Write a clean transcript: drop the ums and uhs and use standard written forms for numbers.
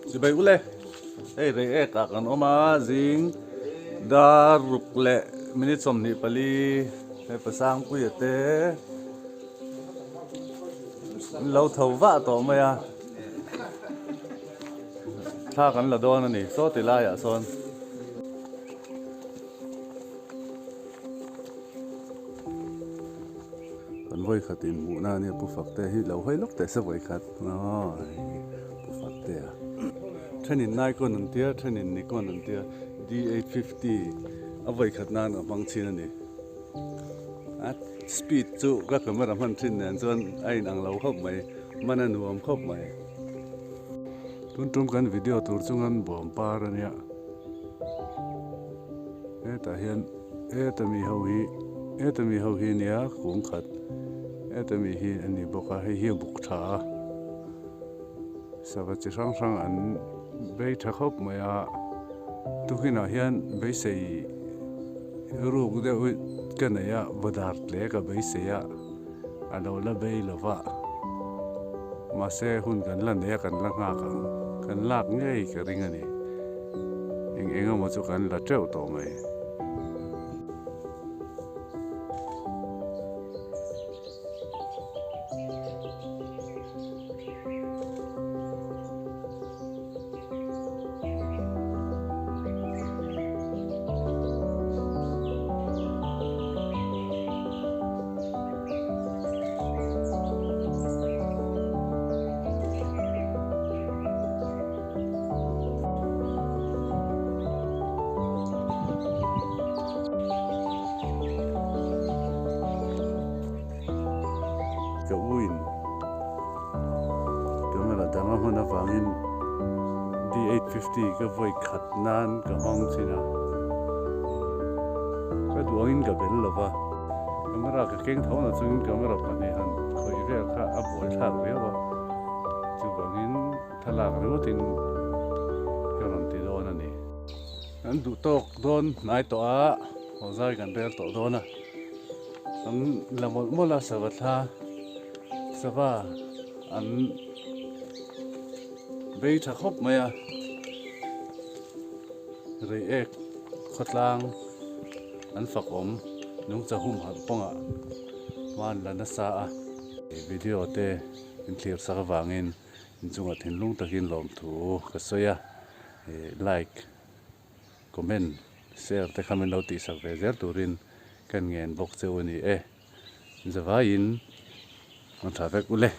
Chibai ule hei rei ek ah kan awm a zing dar ruk leh minute 24 hei Pasangpuia te an lo tho vah tawh mai a thla kan la dawn a ni saw ti laiah sawn. Kan vawikhat inhmuhna a nia Pu Faktea hi lo hawi lawk teh se vawikhat aw Pu Faktea thenin Nikon an tia thenin Nikon an tia D850 a vawikhat nan a hmang chin a ni a speed chu ka camera hman thin nen chuan a inang lo khawp mai man a nuam khawp mai tun tum kan video tur chu ngan bawm par a nia hetah hian. Heta mi ho hi heta mi ho hi nia kung khat heta mi hi a ni bawk a hei hi a buk tha a sava chi hrang hrang an bei tha khawp mai a tukinah hian beisei ruk deuh hi ka nei a badar tle ka beisei a a lo la bei lo va mahse hun kan la nei a kan la nghak ang kan lak ngei ka ring a ni eng eng emaw chu kan la teuh tawh mai. Ka u in camera dang a hman avangin D850 ka vawi khat nan ka hmang thin a, ka duh angin ka bel lo va, camera ka keng tho na chungin camera pahnih han khawih vel kha a buaithlak riau a, chuvangin thlalak ringawtin ka rawn ti dawn a ni. Kan duh tawk dawn hnai tawh a, haw zai kan rel tawh dawn a, kan la mawlh mawlh a sava thla sava an bei tha khawp mai a, reiek khawtlang an fak awm nungcha humhalh kawngah hma an la nasa a. Video te inthlir sak avangin inchungah thinlung takin lawmthu ka sawi a. Like, comment, share te kha min lo tihsak ve zel turin kan ngen bawk che u a ni e. Zavaiin an tha vek ule.